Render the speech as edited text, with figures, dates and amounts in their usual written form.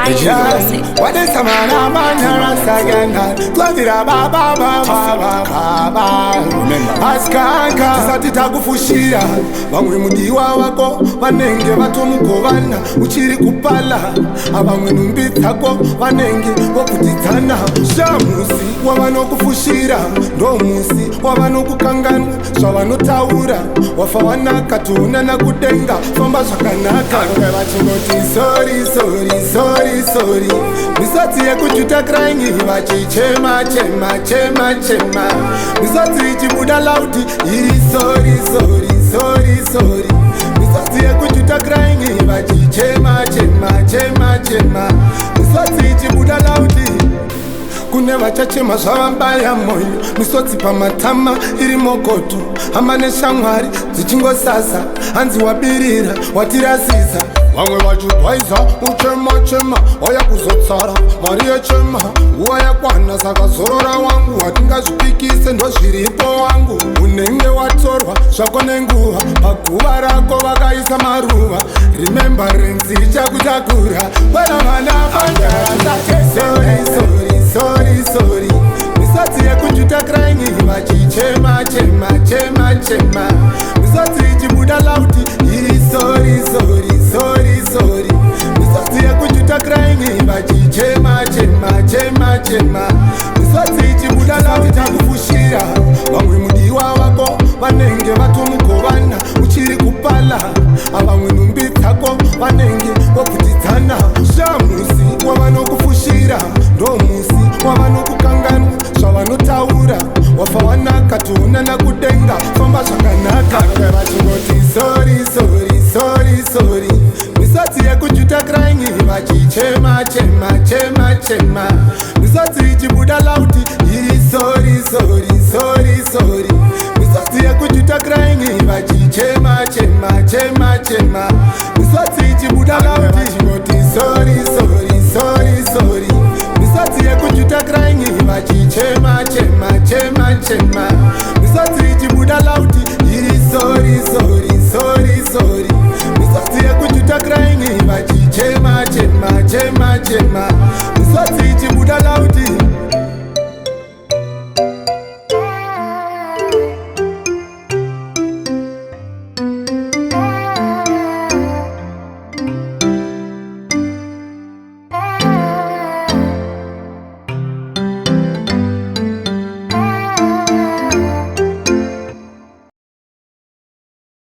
Music. What is a man, a man, a second? Twavira ba ba ba ba ba ba ba. Askanka tisati takufushira vamwe mudiwa wako vanenge vatomugovana uchiri kupala avamwe nhumbi dzako vanenge vobvutidzana shamusi wavanokufushira ndomusi wavanokukanganwa zvavanotaura wafa wanaka toonana kudenga famba zvakanaka vamwe vachingoti sorry, sorry, sorry, sorry, misodzi yekujuta crying vachichema chema chema chema, misodzi ichibuda loud iri sorry, sorry, sorry, sorry, misodzi yekujuta crying vachichema chema chema chema, misodzi ichibuda loud. Kune vachachema zvavambaya moyo, misodzi pamatama iri mokoto, hama neshamwari dzichingosasa, hanzi wabirira watirasisa. Vamwe vachibwaisa uchema chema, waya kuzotsara mari yechema. Nguva yakwana, saka zorora wangu, hatingazvipikise, ndozviripo wangu. Unenge watorwa zvako nenguva, paguva rako vakaisa maruva, remembrance ichakutakura. Wena vana, sorry, sorry, sorry, sorry, misodzi yekujuta crying vachichema chema chema chema, misodzi ichibuda loud iri sorry, sorry, sorry, sorry, misodzi yekujuta crying vachichema chema chema chema, misodzi ichibuda loud. Takufushira vamwe mudiwa wako vanenge vatomugovana uchiri kupala avamwe nhumbi dzako vanenge vobvutidzana shamusi wavanokufushira ndomusi wavanokukanganwa zvavanotaura wafa wanaka toonana kudenga famba zvakanaka. Vamwe vachingoti sorry, sorry, sorry, sorry, misodzi yekujuta crying vachichema chema chema chema, misodzi ichibuda loud iri sorry, sorry, sorry, sorry, misodzi yekujuta crying vachichema chema chema chema, misodzi ichibuda loud. Vachingoti sorry, sorry, sorry, sorry, misodzi yekujuta crying vachichema chema chema chema, misodzi ichibuda loud iri sorry, sorry, sorry, sorry, misodzi yekujuta crying vachichema chema chema chema.